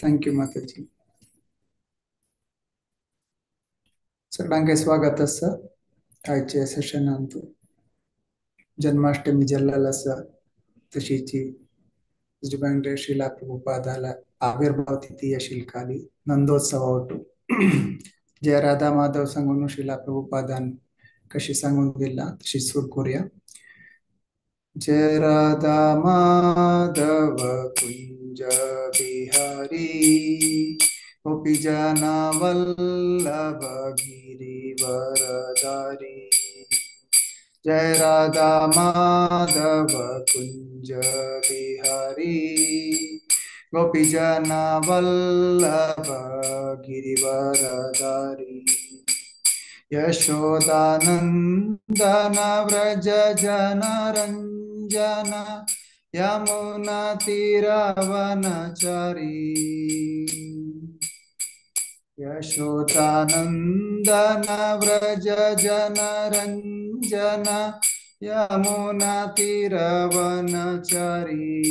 Thank you Mataji. सगळ्यांक स्वागत आसा आयच्या सेशनांत. जन्माष्टमी जल्लल आसा, तशीची श्रीला प्रभुपादाला आविर्भाव तिथी आशिल्ली नंदोत्सव ಒಟ್ಟು. जय राधा माधव सांगून श्रीला प्रभुपादान कशी सांगून दिला तशी सुर करूया. जय राधा माधव कुंज बिहारी, गोपी जना वल्लभ गिरिवरधारी. जय राधा माधव कुंज बिहारी, गोपी जना वल्लभ गिरिवरधारी. यशोदानंदन व्रज जनरंजन, यमुना तीरवनचारी. यशोदानंदन व्रज जनरंजन, यमुना तीरवनचारी.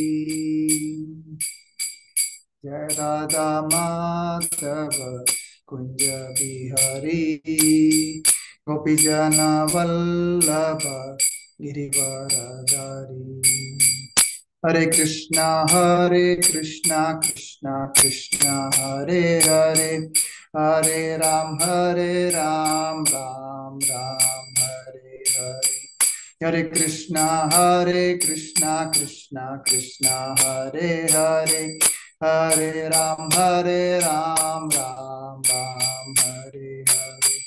जय राधा माधव कुंज बिहारी, गोपी जन वल्लभ गिरिवरधारी. हरे कृष्णा कृष्णा कृष्णा हरे हरे, हरे राम राम राम हरे हरे. हरे कृष्णा कृष्णा कृष्णा हरे हरे, हरे राम राम राम हरे हरे.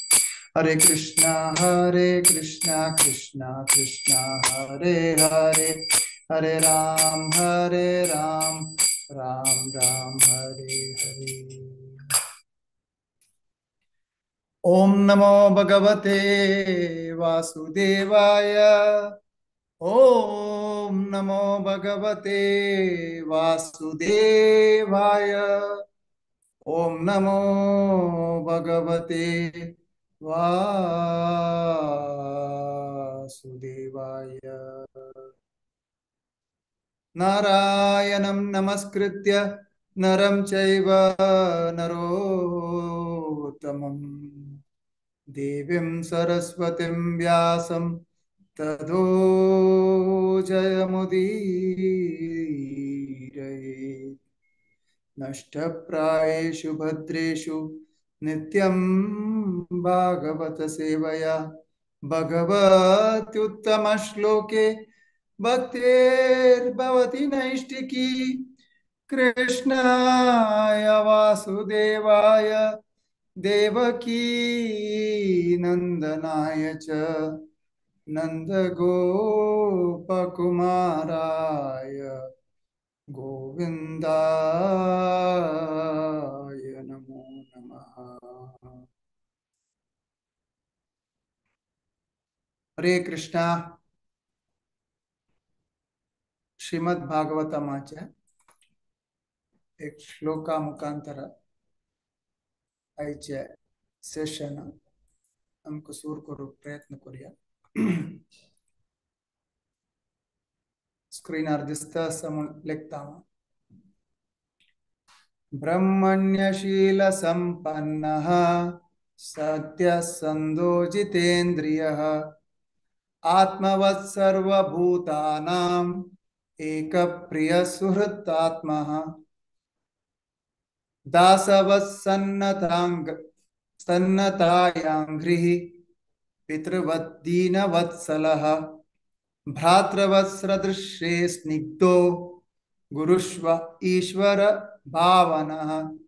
हरे कृष्णा कृष्णा कृष्णा हरे हरे, हरे राम राम राम हरे हरे. ओम नमो भगवते वासुदेवाय. ओम नमो भगवते वासुदेवाय. ओम नमो भगवते वासुदेवाय. नारायणं नमस्कृत्य नरं चैव नरोत्तमं, देवीं सरस्वतीं व्यासं ततो जयमुदीरयेत्. नष्टप्रायेषु भद्रेषु नित्यं भागवत सेवया, भगवत्युत्तमश्लोके भक्तिर्भवति नैष्टिकी. कृष्णाय वासुदेवाय देवकी नंदनाय च, नंदगोपकुमाराय गोविंदाय नमो नमः. हरे कृष्णा. श्रीमದ್ ಭಾಗವತಮಾಚೆ एक श्लोका मुखांतर आयचे सेशन आमकां सुरू करूंक प्रयत्न करूया. स्क्रीनार दिसता आसा म्हूण लेखता हांव. ब्रह्मण्यशील संपन्नः सत्यसन्धो जितेन्द्रियः, आत्मवत् सर्वभूतानाम् एकप्रियसुहृत्तात्मः, दासवत् सन्नतायांघ्रिः, पितृवत् दीनवत्सलः, भ्रातृवत् सदृशे स्निग्धो, गुरुष्व ईश्वर भावनः,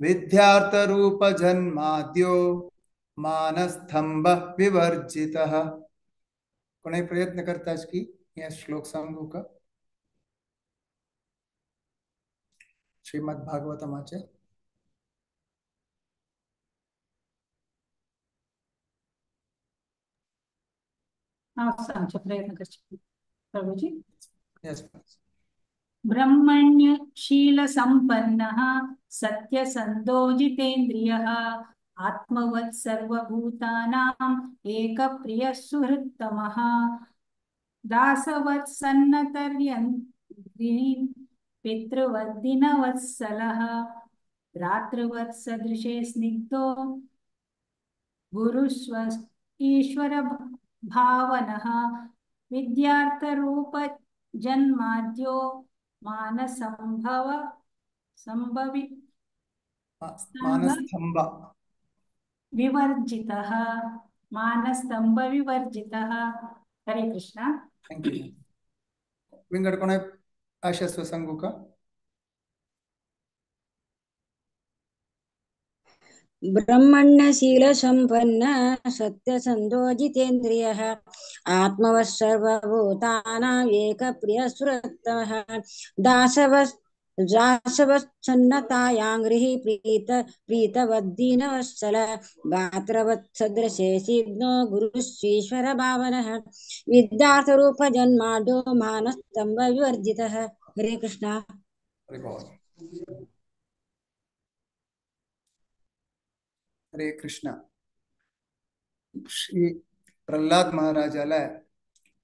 विद्यार्थरूपजन्माद्यो मानस्तंभ विवर्जितः. कोणय प्रयत्न करता की हे श्लोक सांगू का? श्रीमद भागवतमाचे. हांव सांगचो प्रयत्न करचो प्रभुजी. Yes. ब्रह्मण्यशीलसम्पन्नः सत्यसन्धो जितेन्द्रियः, आत्मवत् सर्वभूतानाम् एकप्रियः सुहृत्तमः, दासवत् सन्नतर्यन्त्रीं, पितृवद्दिनवत्सलः भ्रातृवत् सदृशे स्निग्धो गुरुस्व ईश्वर भावनः विद्यार्थरूप जन्माद्यो मानसंभव संभवि मानस्तंभ विवर्जितः मानस्तंभ विवर्जितः। हरे कृष्णा। Thank you. विंगड कोणाय आशा सांगू का? ब्रह्मण्यशील संपन्न सत्यसंधो जितेन्द्रियः आत्मवत् सर्वभूतानां एकप्रियः सुरत्तमः दासवत्सन्नतायाङ्घ्रिः प्रीतवद्दीनवत्सल गात्रवत् सदृशे सिद्धो गुरुश्रीश्वर भावनः विद्यार्थरूपजन्माढ्यो मानस्तम्भ विवर्जितः। हरे कृष्णा। हरे कृष्णा। श्री प्रल्हाद महाराजाला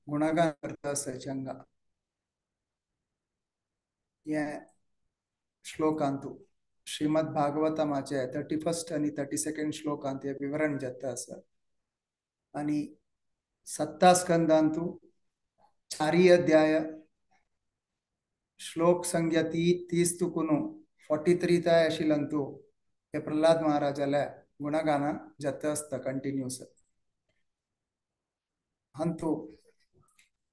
गुणगान करता आसा चंगा हे श्लोकांतु श्रीमद भागवतमाचे 31 आणि 32 श्लोकांत हे विवरण जाता आसा आणि सत्ता स्कंदांतु चारी अध्याय श्लोक संख्या 30 तुकुनु 43 ताय आशिल्यांतु हे प्रल्हाद महाराजाला गुणगान जाता आसता कंटिन्यूस। हंतु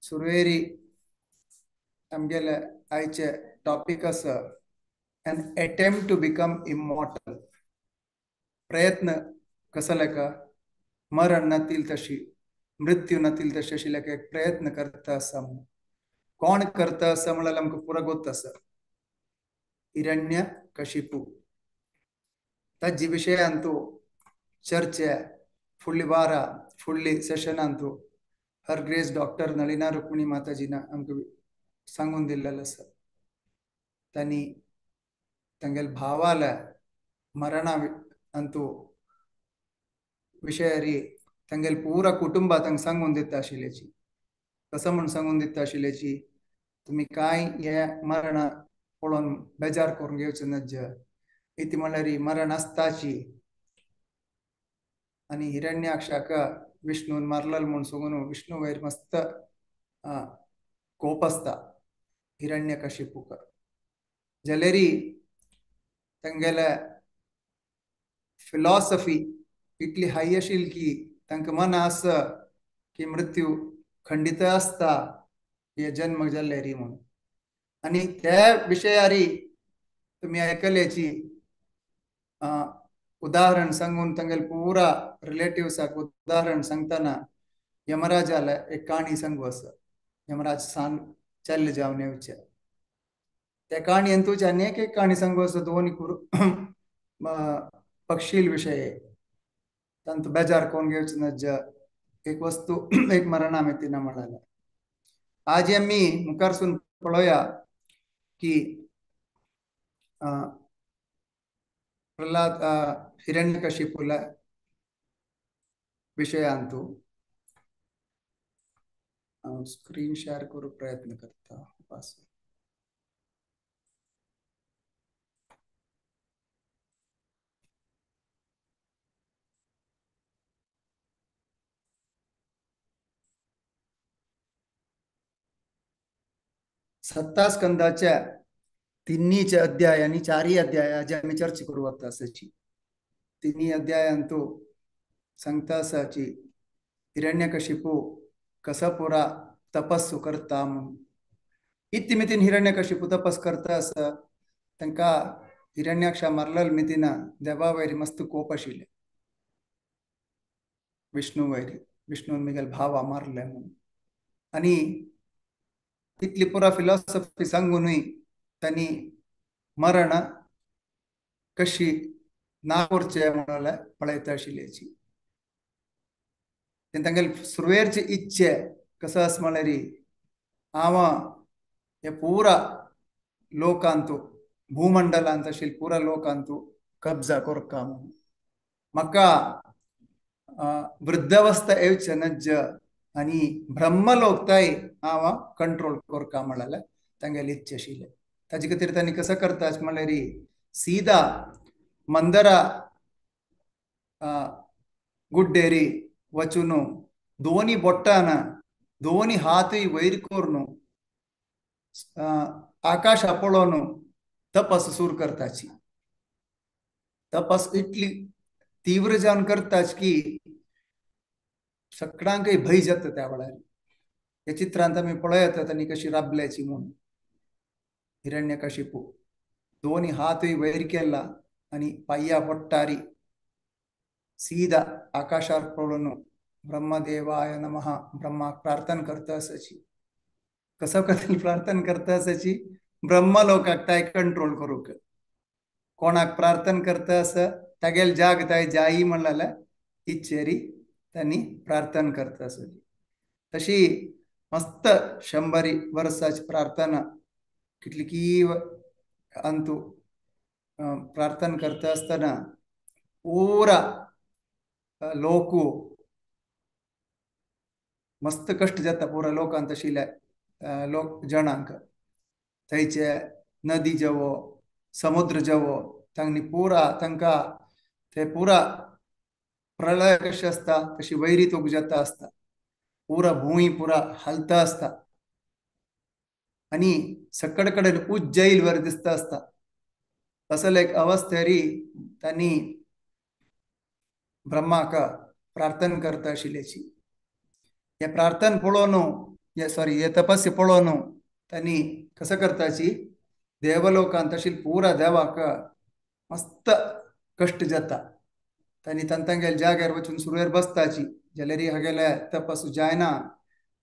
सुरवेरी आमगेले आयचे टॉपिक आसा an attempt to become immortal. प्रयत्न कसो लेका मरण नातील तशी मृत्यू नातील तशी अशी लेका एक प्रयत्न करता आसा म्हणून कोण करता आसा म्हळ्यार आमकां पुरो गोत आसा हिरण्य कशिपू। ताजे विशयांतु चर्चे फुडली वारा फुडली सेशनांतु हर ग्रेस डॉक्टर नलिना रुक्मिणी माताजीना आमकां सांगून दिल्लें आसा। तांणी तांगेले भावाल्या मरणा अंतु विशयारी तांगेले पुरा कुटुंबा तांकां सांगून दिता आशिल्ल्याची कसो म्हूण सांगून दिता आशिल्ल्याची तुमी कांय हे मरणा पळोवन बेजार करून घेवचें नज्ज इती म्हणल्यार मरण आसताची आनी हिरण्याक्षाक विष्णून मारलेलो म्हूण सांगून विष्णू वयर मस्त कोप आसता हिरण्यकशिपूक। जाल्यारी तांगेले फिलॉसफी इतली हाय आशिल्ली की तांकां मन आसा की मृत्यू खंडीत आसता हे जन्म जाल्लेरी म्हणून आनी त्या विशयारी तुमी आयकल्याची उदाहरण सांगून तांगेले पुरा रिलेटिव्साक उदाहरण सांगतना यमराजाला एक काणी सांगू आसा। यमराज सान चल्ले जावन येवचे त्या काणयेंतूच आनी एक काणी सांगू आसा दोन पक्षील विशय तांतू बेजार कोण घेवचो नज्ज एक वस्तू एक मरणा मेतीना म्हळ्यार आज आमी मुखारसून पळोवया की प्रल्हाद हिरण्यकशिपूला विशयांतु हांव स्क्रीन शेअर करूंक प्रयत्न करता। सत्ता स्कंदाच्या तिन्हीचे अध्याय आणि चारही अध्याय आज आमी चर्चा करू वता आसाची। तिन्ही अध्यायांतु सांगता आसाची हिरण्यकशिपू कसा पुरा तपस्सु करता म्हणून इत्ती मितीन हिरण्यकशिपू तपस करता आसा तांकां हिरण्याक्षा मारलेल मितीना देवा वयर मस्त कोप आशिल्ले विष्णू वयर विष्णून मिगेल भावा मारले म्हणून आनी तितली पुरा फिलॉसॉफी सांगूनय तांणी मरण कशी ना करचें म्हणून पळयता आशिल्ल्याची। तांगेले सुरवेरचे इच्छे कसो आसा म्हळ्यार हांव हे पुरा लोकांतु भूमंडलांत आशिल्ले पुरा लोकांतु कब्जा करका म्हणून म्हाका वृद्धावस्था येवचें नज्ज आनी ब्रह्मलोक ताय हांव कंट्रोल करका म्हळ्यार तांगेले इच्छा आशिल्ले। ताजे खातीर तांणी कसो करता म्हणल्यार सीधा मंदरा गुड्डेरी वचून दोनी बोट्टान दोनी हातूय वयर करून आकाश पळोवन तपस सुरू करताची. तपस इतली तीव्र जावन करताच की सगळ्यांकय भंय जाता त्या वेळार. ह्या चित्रांत आमी पळयतात तांणी कशी राबल्याची म्हूण. हिरण्यकशिपू दोनी हातूय वयर केला आनी पांया पट्टारी सीधा आकाशार पळोवन ब्रह्मदेवाय नमः ब्रह्माक प्रार्थना करता आसाची. कसो खातीर प्रार्थना करता आसाची? ब्रह्मलोकाक ताय कंट्रोल करूंक. कोणाक प्रार्थना करता आसा तागेल जाग ताय जाई म्हणलें इच्छेरी तांणी प्रार्थना करता आसली. तशी मस्त 100 वर्साची प्रार्थना कितली की अंतू प्रार्थना करता आसतना पुरा लोकू मस्त कश्ट जाता पुरा लोकांत आशिल्ल्या लोक जणांक. थंयचे नदी जवो समुद्र जवो तांणी पुरा तांकां ते पुरा प्रलय कशें आसता तशी वैरी तोक जाता आसता. पुरा भूंय पुरा हालता आसता आनी सकड कडेन उज्जैल वर दिसता आसता. असले एक अवस्थेरी तांणी ब्रह्माक प्रार्थना करता आशिल्ल्याची. हे प्रार्थना पळोवन सॉरी हे तपस्य पळोवन तांणी कसं करताची देवलोकांत आशिल्ल्या पुरा देवाक मस्त कश्ट जाता. तांणी तांगेल्या जाग्यार वचून सुरवेर बसताची जाल्यार हागेले तपस जायना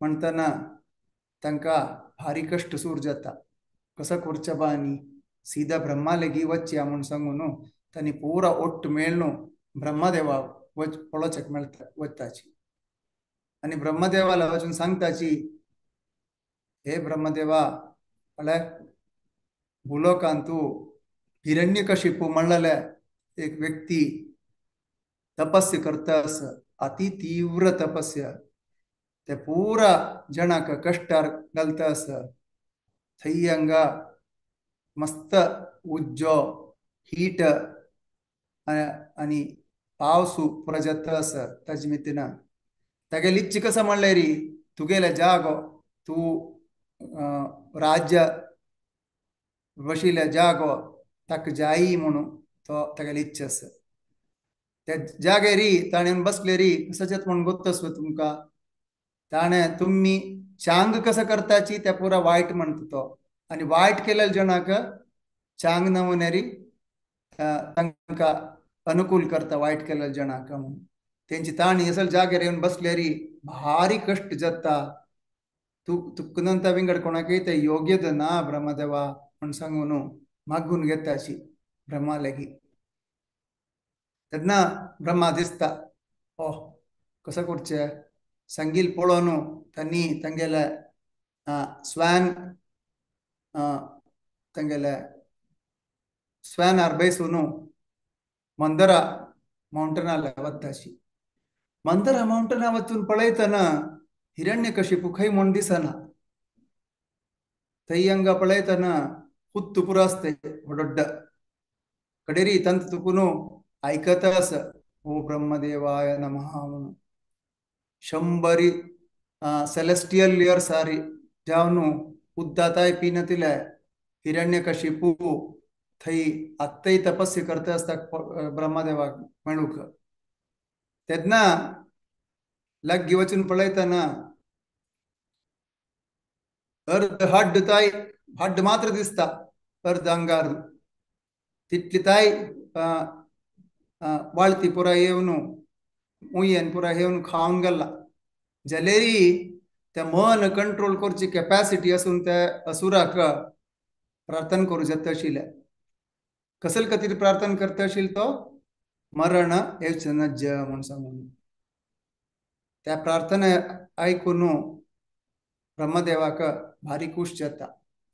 म्हणटना तांकां भारी कश्ट सूर जाता. कसो करचें बा आनी सीधा ब्रह्मा लेगी वचया म्हूण सांगून तांणी पुरा ओट्ट मेळ्ळो ब्रह्मदेवा वच पळोवच्याक मेळटा वताची. आनी ब्रह्मदेवाला वचून सांगताची, हे ब्रह्मदेवा पळय भूलोकांतू हिरण्यकशिपू म्हणलेले एक व्यक्ती तपस्य करता आसा, अति तीव्र तपस्य ते पुरा जणाक कश्टार घालता आसा. थंय हांगा मस्त उज्जो हीट आनी पावस पुरा जाता आसा. ताजे निमित्तान तागेली इच्छा कसो म्हणल्यार तुगेले जागो तूं राज्य बशिल्ल्या जागो ताका जायी म्हणून तो तागेली इच्छा आसा. त्या जागेरी ताणें बसलेरी कसो जाता म्हूण गोत्त आसता तुमकां. ताणें तुमी चांग कसो करताची ते पुरा वायट म्हणटा तो आनी वायट केलेल्या जणांक चांग नमुनेरी तांकां अनुकूल करता वायट केलेल्या जणांक म्हणून. तेंची ताणी असल जाग्यार येवन बसलेरी भारी कश्ट जाता. तूं तुका नंतर विंगड कोणाकय ते योग्य ना ब्रह्मदेवा म्हूण सांगून मागून घेता अशी ब्रह्मा लेगी. तेन्ना ब्रह्मा दिसता ओ कसो करचें सांगील पळोवन तांणी तांगेले स्वॅन तांगेले स्वॅनार बैसून मंदरा माउंटनाला वता अशी. मंदरा माउंटना वचून पळयतना हिरण्यकशिपू खंय म्हूण दिसना. थंय हांगा पळयतना पुत्तु पुरो आसता व्हड कडेरी तंत तुकून आयकता आसा ओ ब्रह्मदेवाय नमः म्हणून. 100 सेलेस्टियल इयर्स सारी जावन उद्दाताय पिनतिले हिरण्यकशिपू थंय आत्तय तपस्य करता आसता ब्रह्मदेवाक मेळूंक. तेन्ना लागीं वचून पळयतना अर्द हड्ड ताय हड्ड मात्र दिसता अर्द अंगार तितली ताय वाळती पुरा येवन मुयेन पुरा येवन खावन गेला. जाल्यारी ते मन कंट्रोल करची कॅपॅसिटी आसून ते असुराक प्रार्थना करूं जाता आशिल्लें. कसल खातीर प्रार्थना करता आशिल्लो तो मरण येवचें नज्ज म्हूण सांगून. त्या प्रार्थना आयकून ब्रह्मदेवाक भारी खूश जाता.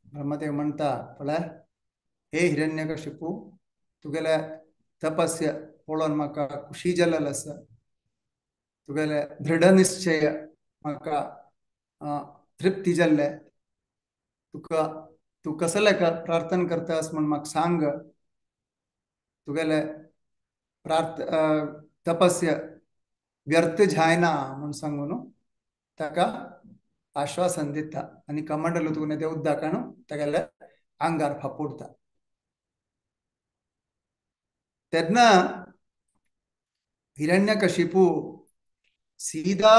ब्रह्मदेव म्हणटा पळय हे हिरण्यकशिपू तुगेले तपस्य पळोवन म्हाका खुशी जाल्लें आसा. तुगेले दृढ निश्चय म्हाका तृप्ती जाल्ले. तुका तूं कसले प्रार्थना करतास म्हूण म्हाका सांग, तुगेले तपस्य व्यर्थ जायना म्हूण सांगून ताका आश्वासन दिता आनी कमंडल तुगेलें तें उदकान तागेले आंगार फापुडटा. तेन्ना हिरण्यकशिपू सीधा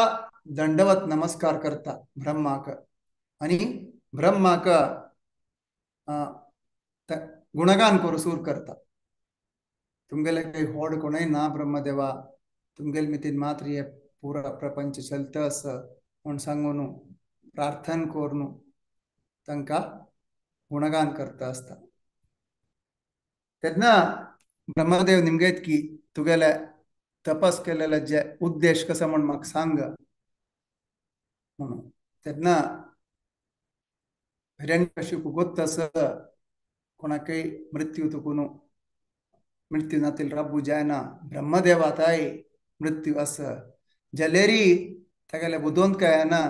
दंडवत नमस्कार करता ब्रह्माक आनी ब्रह्माक गुणगान करूं सूर करता. तुमगेले काही होड कोणय ना ब्रह्मदेवा, तुमगेले मितीन मात्र हे पुरा प्रपंच चलता आसा म्हूण सांगून प्रार्थना करून तांकां गुणगान करता आसता. तेन्ना ब्रह्मदेव निमगेत की तुगेले तपस केलेले जे उद्देश कसो म्हूण म्हाका सांग म्हणून. तेन्ना हिरण्यकशिपू गोत्त आसा कोणाकय मृत्यू तुकून मृत्यू नातील राबू जायना, ब्रह्मदेवाताय मृत्यू आसा जाल्यारी तागेले बुदवंत काय ना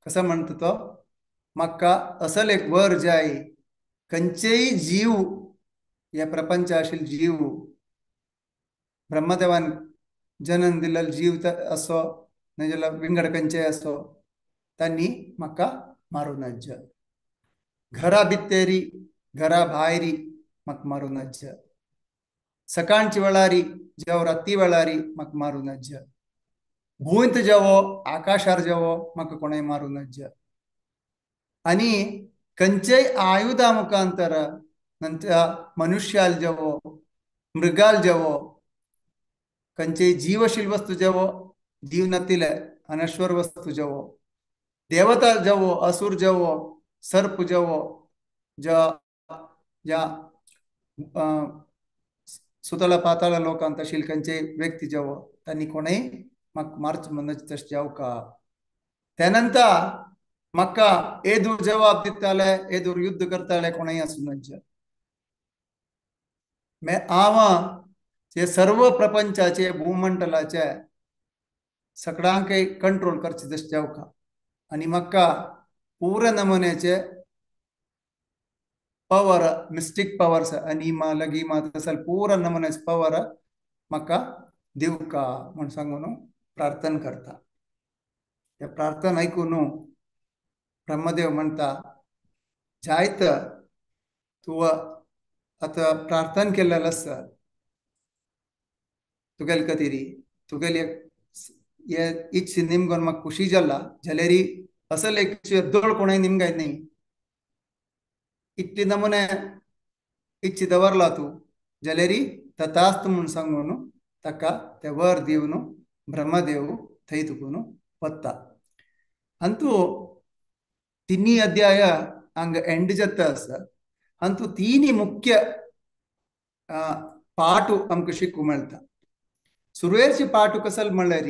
कसो म्हणटा तो, म्हाका असल एक वर जाय खंयचेय जीव ह्या प्रपंच आशिल्ले जीव ब्रह्मदेवान जनन दिल्लो जीव असो नाजाल्यार विंगड खंयचेय असो तांणी म्हाका मारूं नज, घरा भितरी घरा भायरी म्हाका मारूं नज, सकाळच्या वेळारी जावं राती वेळारी म्हाका मारूं नज, भूंयत जावो आकाशार जावो म्हाका कोणें मारूं नज, आनी खंयचेय आयुधा मुखांतर नंतर मनुष्याल जावो मृगाल जावो खंयचेय जीवशील वस्तू जावो जीव नातिले अनश्वर वस्तू जावो देवता जावो असुर जावो सर्प जावो ज्या सुतळ पाताळ लोकांत आशिल्ले खंयचेय व्यक्ती जावो तांणी कोणेय म्हाका मारचो म्हण तशें जावका. त्यानंतर म्हाका एदूर जवाब दिताले एदूर युद्ध करताले कोणेय आसूं नज. हांव हे सर्व प्रपंचाचे भूमंडलाचे सगळ्यांकय कंट्रोल करचे तशें जावका आनी म्हाका पुरा नमुन्याचे पवर मिस्टीक पवर्स अनिमा लघिमा तसले पुरा नमुन्याचे पवर म्हाका दिवका म्हूण सांगून प्रार्थना करता. त्या प्रार्थना आयकून ब्रह्मदेव म्हणटा जायत तूं आतां प्रार्थना केल्लें आसा तुगेले खातीर तुगेले हे इच्छा निमगोन म्हाका खुशी जाला जाल्यार असल एक दोळ कोणय निमगाय न्ही इतले नमुने इच्छा दवरला तूं जाल्यार तथास्तु म्हूण सांगून ताका ते वर दिवन ब्रह्मदेव थंय तुकून वता. अंतू तिन्ही अध्याय हांगा एंड जाता आसा. अंतू तिन्ही मुख्य पाठ आमकां शिकूंक मेळटा. सुरवेरचे पाठ कसल म्हणल्यार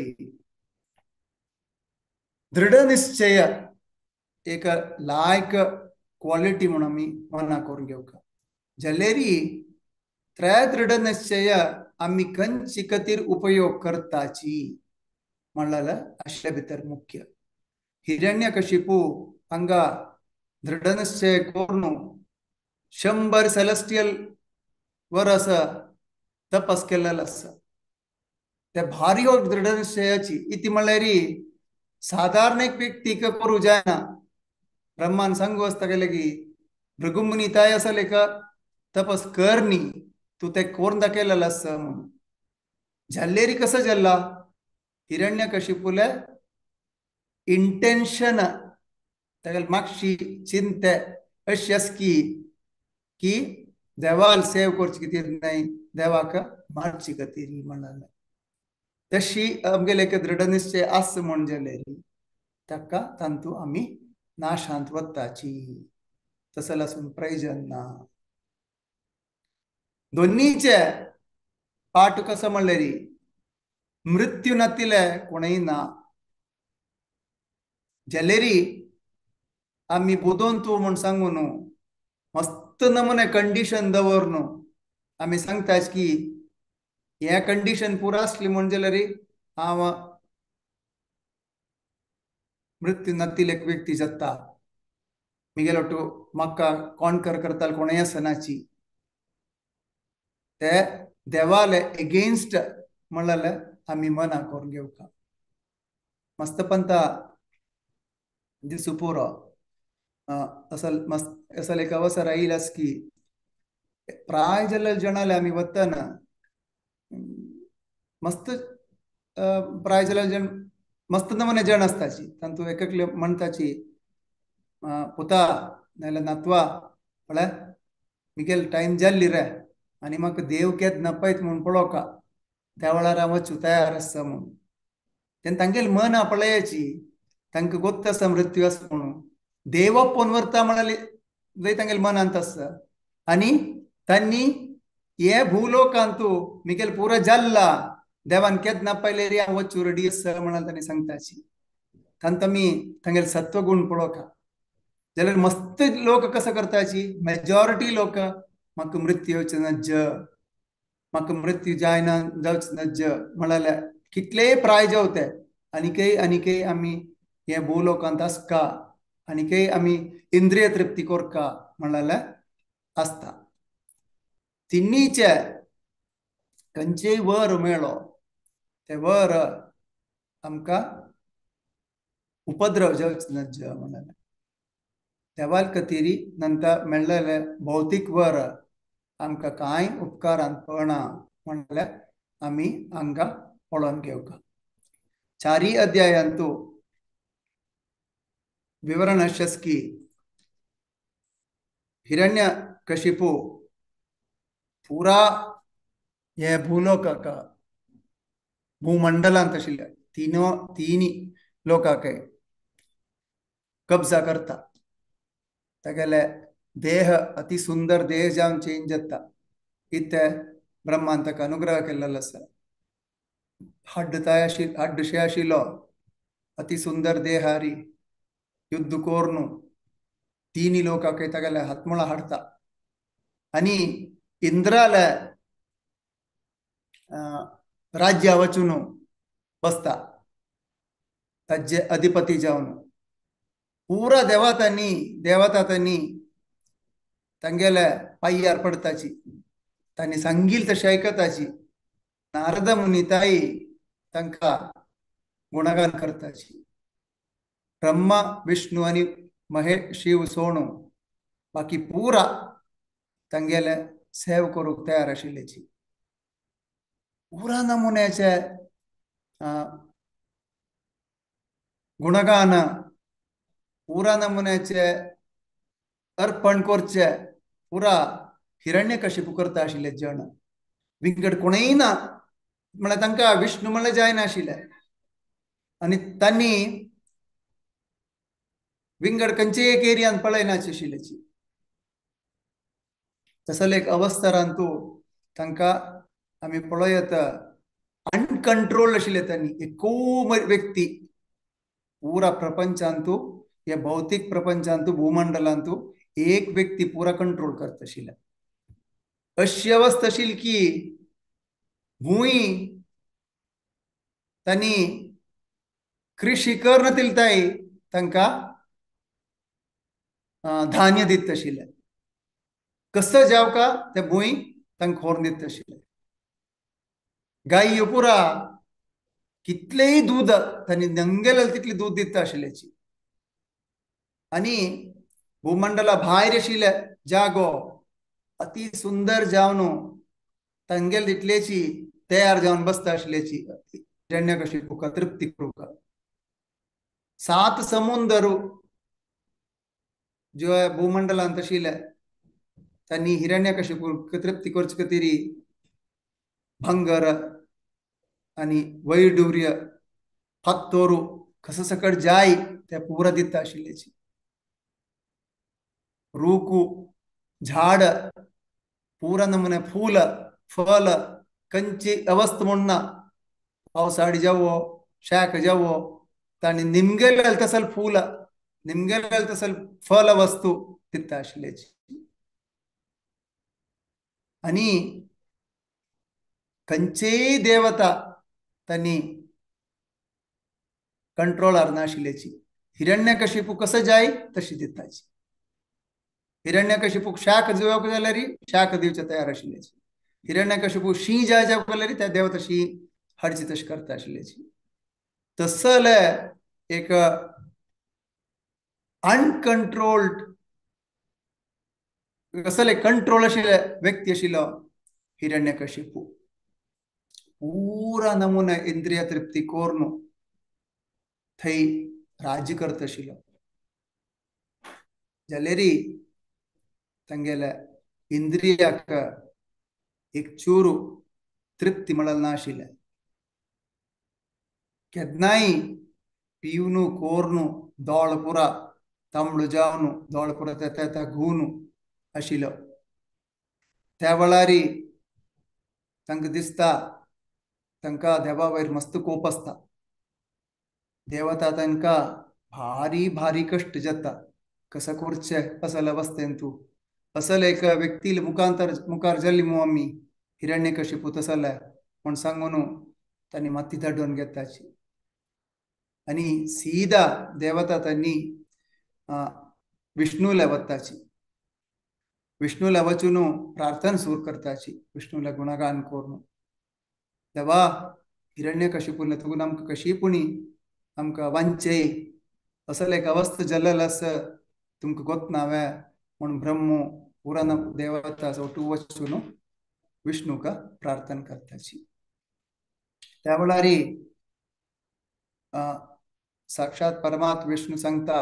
दृढ निश्चय एक लायक क्वालिटी म्हणून आमी मना करून घेवका जाल्यार त्रे दृढ निश्चय आमी खंयचे खातीर उपयोग करताची म्हणल्यार आशिल्ले भितर मुख्य. हिरण्यकशिपू हांगा दृढ निश्चय करून 100 सेलेस्टियल वरस तपस केलेलो आसा. ते भारी दृढ निश्चयाची इती म्हणल्यार साधारण एक व्यक्तीक करूं जायना. ब्रह्मान सांगू आसता गेले की भृगुमुनी ताय आसले का तपस कर न्ही तूं तें करून दाखयलेलें आसा म्हणून. जाल्यार कसो जाला हिरण्यकशिपूले इंटेन्शन तागेले मागशी चिंते अशी आसा की की देवाल सेव करचे खातीर न्हय देवाक मारचे खातीर म्हणलें. तशी आमगेले एक दृढ निश्चय आसा म्हूण जाल्यार ताका तांतू आमी नाशांत वताची तसो आसून प्रयोजन ना. दोन्हीचे पाठ कसो म्हणल्यार मृत्यू नातिले कोणय ना जाल्यार आमी बोदोन तूं म्हूण सांगू न्हू मस्त नमुने कंडिशन दवर न्हू आमी सांगता की हे कंडिशन पुरा आसली म्हूण जाल्यार हांव मृत्यू नातिले एक व्यक्ती जाता. मिगेलो टू म्हाका कॉन्कर करताल कोणय आसनाची ते देवाले एगेन्स्ट म्हणलें आमी मना करून घेवका. मस्तपंता दिसू पुरो असल मस्त असल एक अवसर आयलास की प्राय जाल्ले जणाले आमी वतना मस्त प्राय जाल्ले जण मस्त नमुने जण आसताची तांतू एक एकले म्हणटाची पुता नाल्यार नातवा पळय मिगेल टायम जाल्ली रे आनी म्हाका देव केद नपयत म्हूण पळोवका त्या वेळार हांव वचूं तयार आसा म्हणून. तेन्ना तांगेले मनां पळयाची तांकां गोत्त आसा मृत्यू आसा म्हणून देव आपोवन व्हरता म्हळ्यार जंय तांगेले मनांत आसा आनी तांणी हे भूलोकांतू मिगेल पुरा जाल्ला देवान केन्ना पयले रे हांव वचूं रेडी आसा म्हळ्यार तांणी सांगताची. तांकां आमी तांगेले सत्वगुण पळोवका जाल्यार मस्त लोक कसो करताची मेजॉरिटी लोक म्हाका मृत्यू येवचें नज्ज म्हाका मृत्यू जायना जावचें नज्ज म्हळ्यार कितलेय प्राय जावं ते आनीकय आनीकय आमी हे भूलोकांत आसका आनीकय आमी इंद्रिय तृप्ती करका म्हळ्यार आसता. तिन्नीचे खंयचेय वर मेळ्ळो ते वर आमकां उपद्रव जावचें नज्ज म्हळ्यार देवाल खातीर नंतर मेळ्ळेले भौतीक वर आमकां कांय उपकारान पडना म्हळ्यार आमी हांगा पळोवन घेवका. चारी अध्यायांतू विवरण अशेंच की हिरण्य कशिपू पुरा हे भूलोकाक भूमंडलांत आशिल्ल्या तिनी लोकाक कब्जा करता. तागेले देह अति सुंदर देह जावन चेंज जाता इते ब्रह्मान ताका अनुग्रह केल्लो आसा. हड्ड ताय हड्डशे आशिल्लो अति सुंदर देहारी युद्ध कोर्नु तिनी लोकाक तागेले हातमुळा हाडता आनी इंद्राले राज्या वचून बसता ताजे अधिपती जावन पुरा देवतांनी देवता तांणी तांगेले पांयार पडताची तांणी सांगील तशें आयकताची. नारद मुनी ताई तांकां गुणगान करताची. ब्रह्मा विष्णू आनी महेश शिव सोणू बाकी पुरा तांगेले सेव करूंक तयार आशिल्ल्याची. पुरा नमुन्याचे गुणगान पुरा नमुन्याचे अर्पण करचे पुरा हिरण्यकशिपू करता आशिल्ले जण विंगड कोणूय ना म्हळ्यार तांकां विष्णू म्हळ्यार जायनाशिल्ले आनी तांणी विंगड खंयचेय एक एरियान पळयनाची आशिल्ल्याची. तसले एक अवस्थरांतू तांकां आमी पळयत अनकंट्रोल्ड आशिल्ले तांणी एको व्यक्ती पुरा प्रपंचांतू हे भौतीक प्रपंचांतू भूमंडलांतू एक व्यक्ती पुरा कंट्रोल करता आशिल्ले. अशी अवस्था आशिल्ली की भूंय तांणी कृषी करून दिलताय तांकां धान्य दित आशिल्ले. कसो जावका ते भूंय तांकां खोरून दित आशिल्ले. गाय पुरा कितलेय दूद तांणी नंगेले तितले दूद दिता आशिल्ल्याची. आनी भूमंडला भायर आशिल्ले जागो अति सुंदर जावन तांगेले तितलेची तयार जावन बसता आशिल्ल्याची. हिरण्यकशिपूक तृप्ती करूंक सात समुंदर जो भूमंडलांत आशिल्ले तांणी हिरण्यकशिपूक तृप्ती करचे खातीर भंगर आनी वैडूर्य फात्तोरू कसो सकट जाय ते पुरा दिता आशिल्ल्याची. रूकू झाड पुरा नमुने फूल फल खंयची अवस्था म्हूण ना पावसाळी जावो शाक जावो तांणी निमगेले तसल फूल निमगेले तसल फल वस्तू दिता आशिल्ल्याची. आनी खंयचेय देवता तांणी कंट्रोलार नाशिल्ल्याची. हिरण्यकशिपू कसो जाय तशी दिताची. हिरण्यकशिपूक शाक दिवप जाल्यार शाक दिवचे तयार आशिल्ल्याची, हिरण्यकशिपू शीं जाय जाल्यार त्या देवता शीं हाडची तशें करता आशिल्ल्याची. तसले एक अनकंट्रोल्ड कसले कंट्रोल आशिल्ले व्यक्ती आशिल्लो हिरण्यकशिपू. पूरा नमुना इंद्रिय तृप्ती करून थंय राज्य करता आशिल्लो. जाल्यार तांगेल्या इंद्रियाक एक चूरू तृप्ती मेळना नाशिल्लें. केन्नाय पिवनु कोरनु दोळ पुरा तांबडो जावन दोळ पुरा तेता घुवनु आशिल्लो. त्या वेळार तांकां दिसता तांकां देवा वयर मस्त कोप आसता. देवता तांकां भारी भारी कश्ट जाता, कसो करचें असल अवस्थेन तूं असल एक व्यक्ती मुखांतर मुखार जाल्ली मू आमी हिरण्यकशिपू तसले म्हूण सांगून तांणी माती धाडून घेताची आनी सीधा देवता तांणी विष्णूला वताची. विष्णूला वचून प्रार्थना सुरू करताची, विष्णूला गुणगान करून देवा हिरण्यकशिपूला तुगून आमकां कशी पुणी आमकां वांचेय असल एक अवस्था जाल्लेल आसा तुमकां गोत नावे म्हूण ब्रह्म पुराण देवता ओटू वचून विष्णूका प्रार्थना करताची. त्या वेळार साक्षात परमात्मा विष्णू सांगता,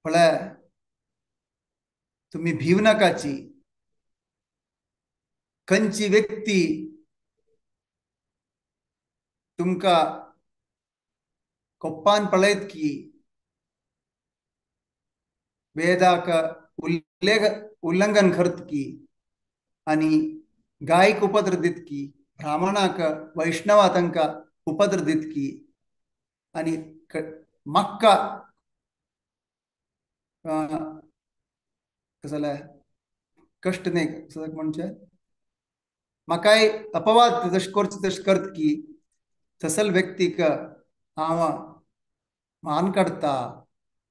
पळय तुम्ही भीव नाकाची, खंयची व्यक्ती तुमकां कोप्पान पळयत की वेदाक उल्लंघन करत की आनी गायक उपद्र दित की, ब्राह्मणाक वैष्णवा तांकां उपद्र दित की आनी म्हाका कसले कश्ट न्ही म्हणजे म्हाकाय अपवाद तशें करचें तशें करत की तसल व्यक्तीक हांव मान काडटा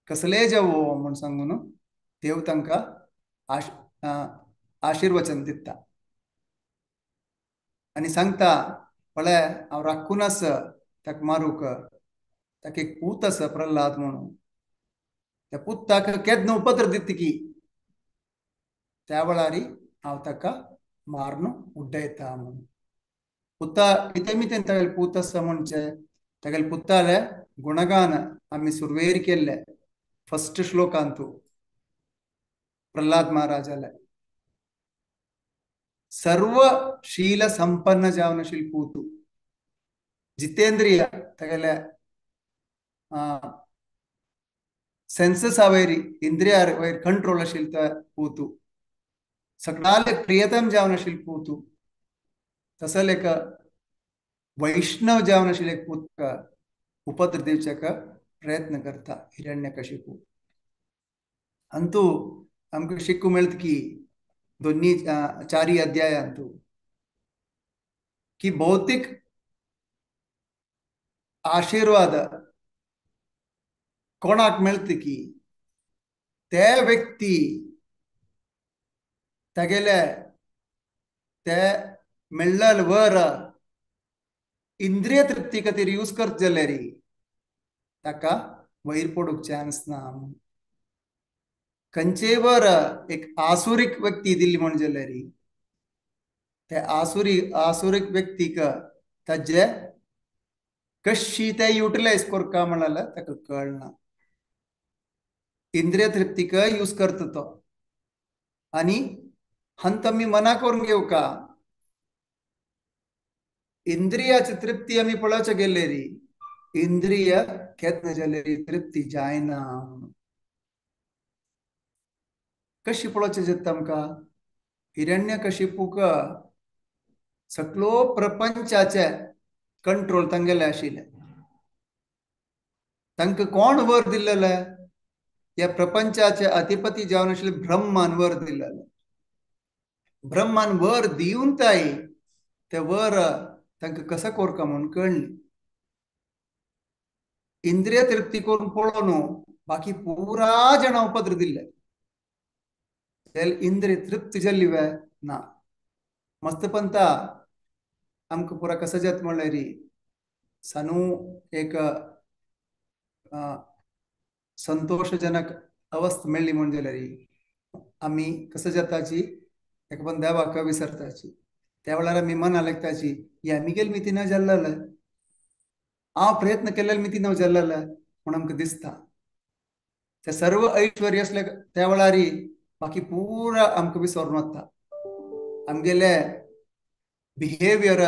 कसलेय जावो म्हूण सांगून देव तांकां आशिर्वचन दिता आनी सांगता पळय हांव राखून आसा ताका मारूंक, ताका एक पूत आसा प्रल्हाद म्हणून, त्या पुताक केन्ना उपद्र दिता की त्या वेळार हांव ताका मारून उड्डयता म्हणून. पुता कितें मितेन तागेले पूत आसा म्हणचे तागेले पुताले गुणगान आमी सुरवेर केल्ले फस्ट श्लोकांतू प्रल्हाद महाराजाले सर्व शील संपन्न जावन आशिल्ले पूतू, जितेंद्रिय तागेले सेन्ससा वयर इंद्रिया वयर कंट्रोल आशिल्ले पूतू, सगळ्याले प्रियतम जावन आशिल्ले पूतू, तसले एक वैष्णव जावन आशिल्ले एक पूत उपद्र दिवच्याक प्रयत्न करता हिरण्यकशिपू. अंतू आमकां शिकूंक मेळटा की दोन्ही चारी अध्यायांतू की भौतिक आशीर्वाद कोणाक मेळटा की ते व्यक्ती तागेले ते मेळ्ळल वर इंद्रिय तृप्ती खातीर यूज करत जाल्यार ताका वयर पडूंक चान्स ना. खंयचेय वर एक आसुरीक व्यक्ती दिल्ली म्हण जाल्यार ते आसुरीक व्यक्तीक ताजे कशी ते युटिलायज करका म्हणल्यार ताका कळना. इंद्रिय तृप्तीक यूज करता तो आनी हंत आमी मना करून घेवका. इंद्रियाची तृप्ती आमी पळोवच्या गेलेरी इंद्रिय केन्ना जाल्यार तृप्ती जायना. कशी पळोवचें जाता आमकां हिरण्यकशिपूक सगळो प्रपंचाचे कंट्रोल तांगेले आशिल्ले, तांकां कोण वर दिल्लेले ह्या प्रपंचाचे अधिपती जावन आशिल्ले ब्रह्मान वर दिल्लेले. ब्रह्मान वर दिवन ताई ते वर तांकां कसो करका म्हूण कळ्ळी. इंद्रिय तृप्ती करून पळोवन बाकी पूरा जण उपद्र दिले इंद्रिय तृप्त जाल्ली ना. मस्तपंत आमकां पुरा कसं जाता म्हणल्यार सानू एक संतोषजनक अवस्था मेळ्ळी म्हण जाल्यार आमी कसं जाताची एक पण देवाक विसरताची. त्या वेळार आमी मना लागताची या मिगेल मिती न जाल्लें, हांव प्रयत्न केल्ले मिती न जाल्लें म्हूण आमकां दिसता. ते सर्व ऐश्वर्य असले त्या वेळार बाकी पुरा आमकां विसरून वता. आमगेले बिहेवियर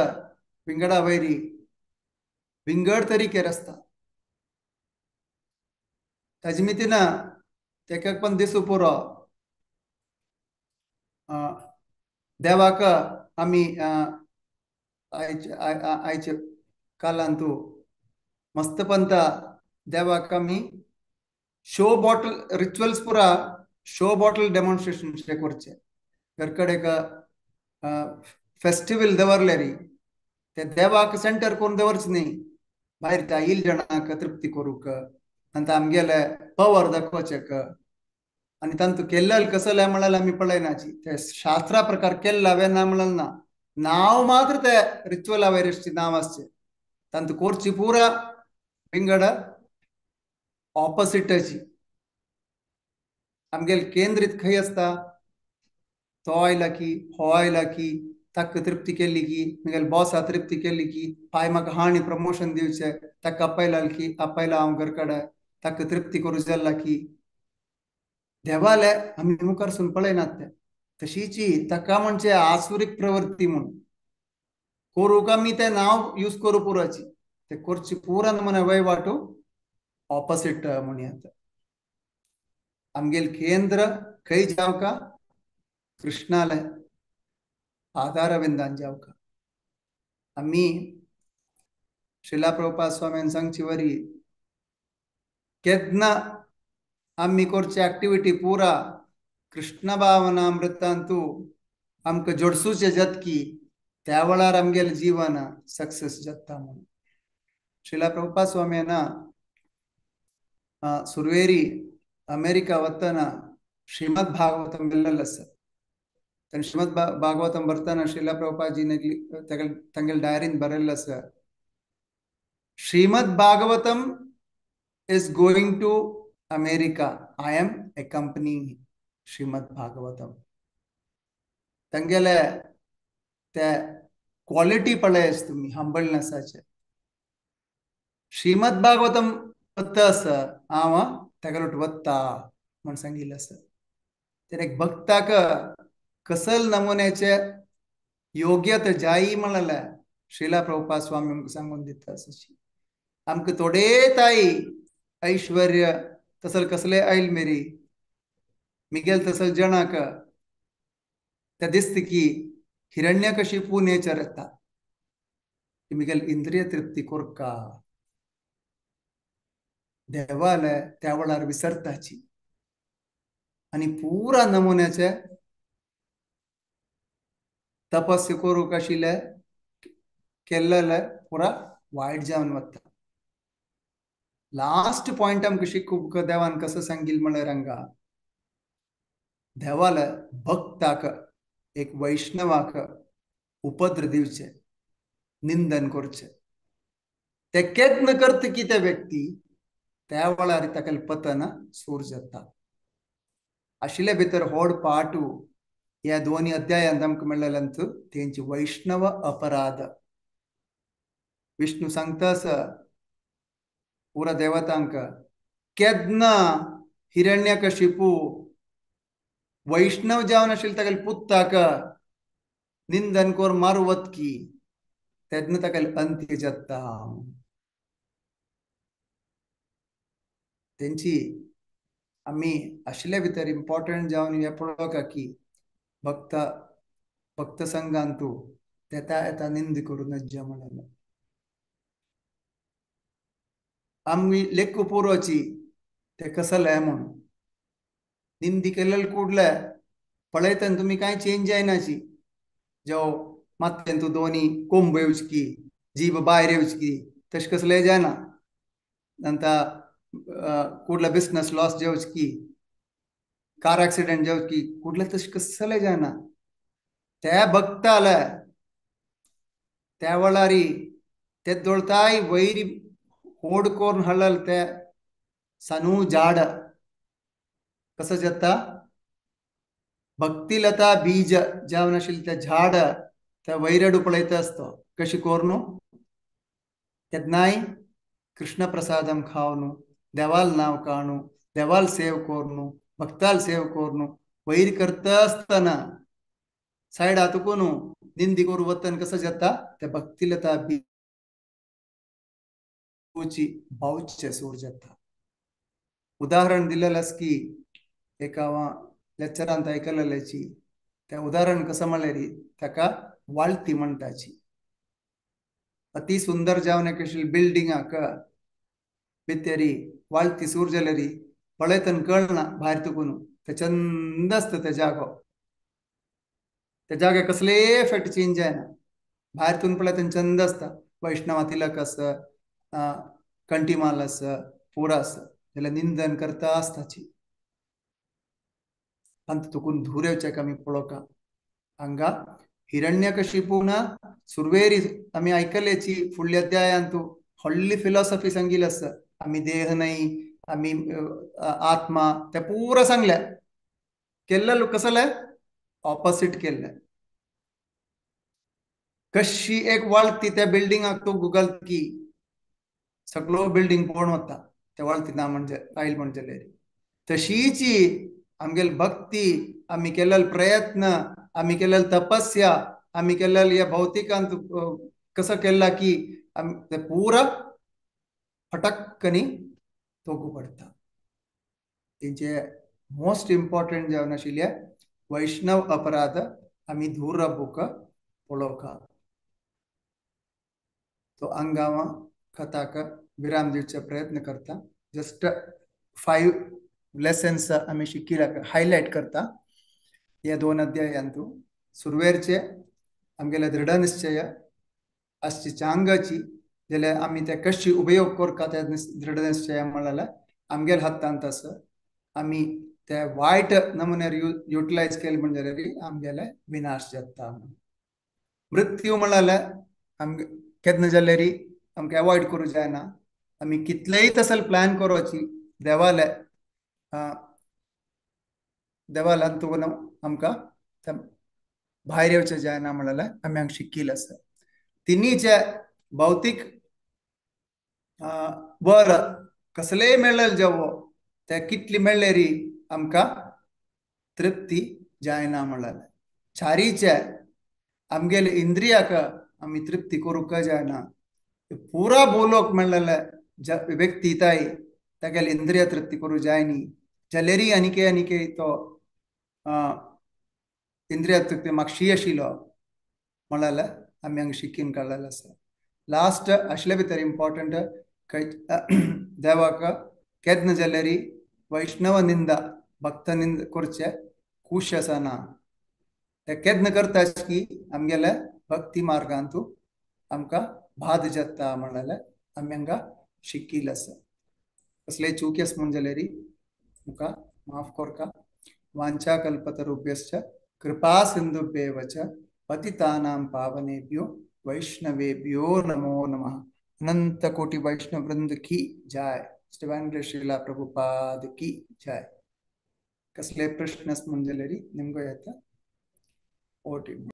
विंगडा वैरी विंगड तरीकेर आसता. ताजे मितीन तेका पण दिसूं पुरो देवाक आमी आयचे कालांतू मस्तपंत देवाक आमी शो बॉटल रिच्युअल्स पुरा शो बॉटल डेमॉन्स्ट्रेशन करचे. घरकडे एक फेस्टिवल दवरले री ते देवाक सेंटर करून दवरचे न्ही, भायर त्या येईल जणांक तृप्ती करूंक नंतर आमगेले पवर दाखोवचेक आनी तांतू केल्लें कसलें म्हळ्यार आमी पळयनाची. ते शास्त्रा प्रकार केल्ला हांवें ना म्हणलें ना, नांव मात्र ते रिच्युअल वैरसची नांव आसचे, तांतू कोरची पुरा विंगड ऑपोसिटाची. आमगेले केंद्रीत खंय आसता तो आयला की हो आयला की ताका तृप्ती केली की म्हगेले बॉसा तृप्ती केली की पाय म्हाका हाणी प्रमोशन दिवचें, ताका आपयला की आपयला हांव घरकडे ताका तृप्ती करूं जाल्ला की देवाले आमी मुखार सून पळयनात ते. तशीची ताका म्हणजे आसुरीक प्रवृत्ती म्हूण करूंक आमी तें नांव यूज करूं पुराची ते करची पुरा नमुने वहिवाटू ऑपोसीट म्हणयात. आमगेले केंद्र खंय जावका कृष्णाले आधारविंदान जावका. आमी श्रीला प्रभुपाद स्वामीन सांगची वरी केन्ना आमी करची एक्टिविटी पुरा कृष्ण भावनामृतांतू आमकां जोडसूचे जातकी त्या वेळार आमगेलें जीवन सक्सेस जाता म्हणून. श्रीला प्रभुपाद स्वामीन सुरवेरी अमेरिका वतना श्रीमद भागवतम बेल्लेल आसा. ताणें श्रीमद भागवतम बरतना श्रीला प्रभुपादजी तांगेले डायरीन बरयल्लें आसा, Shrimad Bhagavatam is going to America, I am accompanying Shrimad Bhagavatam. तांगेले ते क्वॉलिटी पळयस तुमी हंबलनेसाचे. श्रीमद भागवतम वता आसा हांव तागेलोट वता म्हण सांगिल्लें आसा. तर एक भक्ताक कसल नमुन्याचे योग्यता जायी म्हणलें श्रीला प्रभुपाद स्वामी आमकां सांगून दिता आसा. आमकां थोडे ताई ऐश्वर्य तसल कसले आयल मेरी मिगेल तसल जणाक त्या दिसता की हिरण्यकशिपू नेचर येता की मिगेल इंद्रिय तृप्ती कोरका देवाले त्या वेळार विसरताची आनी पुरा नमुन्याचे तपस्य करूंक आशिल्ले केल्लेले पुरा वायट जावन वता. लास्ट पॉयंट आमकां शिकूंक देवान कसो सांगिल्लें म्हळ्यार हांगा देवाले भक्ताक एक वैष्णवाक उपद्र दिवचे, निंदन करचे. ते केन्ना करता की ते व्यक्ती त्या वेळार ताका पतन सूर जाता. आशिल्ले भितर व्हड पाटू ह्या दोनी अध्यायांत आमकां मेळ्ळेल्यांत तेंची वैष्णव अपराध. विष्णू सांगता आसा पुरा देवतांक केन्ना हिरण्यकशिपू वैष्णव जावन आशिल्ले तागेले पुत्ताक निंदन कोर मारुवत की तेन्ना तागेले अंत्य जाता. तेंची आमी आशिल्ले भितर इम्पॉर्टंट जावन हें पळोवंक की भक्त भक्त संघांतू तेता येता निंद करूं नज्जा म्हणलें. आमी लेखू पुरोची ते कसले म्हूण निंदी केल्ले कुडले पळयतना तुमी कांय चेंज जायनाची. जो मात्तेन तूं दोनी कोंब येवची की जीभ भायर येवची की तशें कसलें जायना. नंतर कुडला बिजनेस लॉस जावच की, कार एक्सिडेंट जावच की, कुडले तशें कसलें जायना. ते भक्ताले त्या वेळारी ते दोळताय वैरी होड कोरून हळल ते सनू झाड कसं जाता, भक्तिलता बीज जावन आशिल्लें तें झाड त्या वैरडू पळयता आसता कशी कोरनू तेन्नाय कृष्ण प्रसादम खावनु, देवाल नांव काणू, देवाल सेव कोरनू, भक्ताल सेव कोरनू, वैर करता आसतना सायडा तुकून निंदी करू वतन कसं जाता ते भक्तिलता बीची बावचे सूर जाता. उदाहरण दिलेलं आसा की एका लेक्चरांत आयकलेल्याची त्या उदाहरण कसं म्हणल्यार ताका वाळती म्हणटाची. अति सुंदर जावन एक बिल्डिंगाक भितरी वाळती सूर जाल्यारी पळयतन कळना भायर तुकून ते चंद आसता ते जागो, त्या जाग्याक कसलेय इफेक्ट चेंज जायना. भायर तून पळयतन चंद आसता, वैष्णवा तिलक आसा, कंटीमाल आसा, पुरा आसा, जाल्यार निंदन करता आसताची. अंत तुकून धूर येवचें आमी पळोवका. हांगा हिरण्यकशिपून सुरवेरी आमी आयकल्याची फुडल्या अध्यायांतू व्हडली फिलॉसॉफी सांगिल्ली आसा. आमी देह न्हय, आमी आत्मा, ते पुरा सांगल्या. केल्ले कसले ऑपोसीट केल्ले. कशी एक वाळती त्या बिल्डिंगाक तूं गुगल की सगळो बिल्डिंग पळोवन वता त्या वाळती ना म्हणजे आयल म्हणजे. तशीची आमगेल भक्ती, आमी केल्ले प्रयत्न, आमी केल्ले तपस्या, आमी केल्ले ह्या भौतिकांत कसो केला की ते पुरा फटक्कनी तोगू पडटा. तेंचे मोस्ट इम्पॉर्टंट जावन आशिल्ले वैष्णव अपराध आमी धूर राबूंक पळोवका. तो हांगा कथाक विराम दिवचो प्रयत्न करता. जस्ट 5 लेसन्स आमी शिकिल्ले हायलायट करता ह्या 2 अध्यायांतू. सुरवेरचे आमगेले दृढ निश्चय आसची चांगाची जाल्यार आमी ते कशी उपयोग करता त्या दृढ निश्चय म्हणल्यार आमगेले हातांत आसा. आमी ते वायट नमुन्यार युटिलायज केले म्हणजे जाल्यार आमगेले विनाश जाता. मृत्यू म्हणल्यार आमगे केन्ना जाल्यार आमकां एवॉयड करूं जायना. आमी कितलेय तसले प्लॅन करोची देवाले देवालान तुका आमकां भायर येवचें जायना म्हणल्यार आमी हांगा शिकिल्लें आसा. तिनीचे भौतीक बर कसलेय मेळ्ळें जेवो ते कितली मेळ्ळेरी आमकां तृप्ती जायना म्हणल्यार. चारीचे आमगेले इंद्रियाक आमी तृप्ती करूंक जायना. पुरा बोलोक मेळ्ळेले व्यक्ती ताई तागेले इंद्रिय तृप्ती करूं जायनी जाल्यारी आनीके आनीके तो इंद्रिय तृप्ती मागशी आशिल्लो म्हणल्यार आमी हांगा शिकीन काडलेलें आसा. लास्ट आशिल्ले भितर इम्पॉर्टंट देवाक केन्ना जाल्यारी वैष्णव निंदा भक्त निंदा करचे खूश आसना. ते केन्ना करता की आमगेले भक्ती मार्गांतू आमकां भाद जाता म्हणल्यार आमी हांगा शिकिल्लें आसा. कसलेय चुकी आसा म्हूण जाल्यार तुमकां माफ करका. वांछा कल्पतरुभ्यश्च कृपा सिंधुभ्येव च पतितानां पावनेभ्यो वैष्णवेभ्यो नमो नमः. अनंत कोटि वैष्णव वृंद की जय. श्री श्रीला प्रभुपाद की जय. कसले प्रश्न आसा म्हूण जाल्यार निमगो येता. ओटी.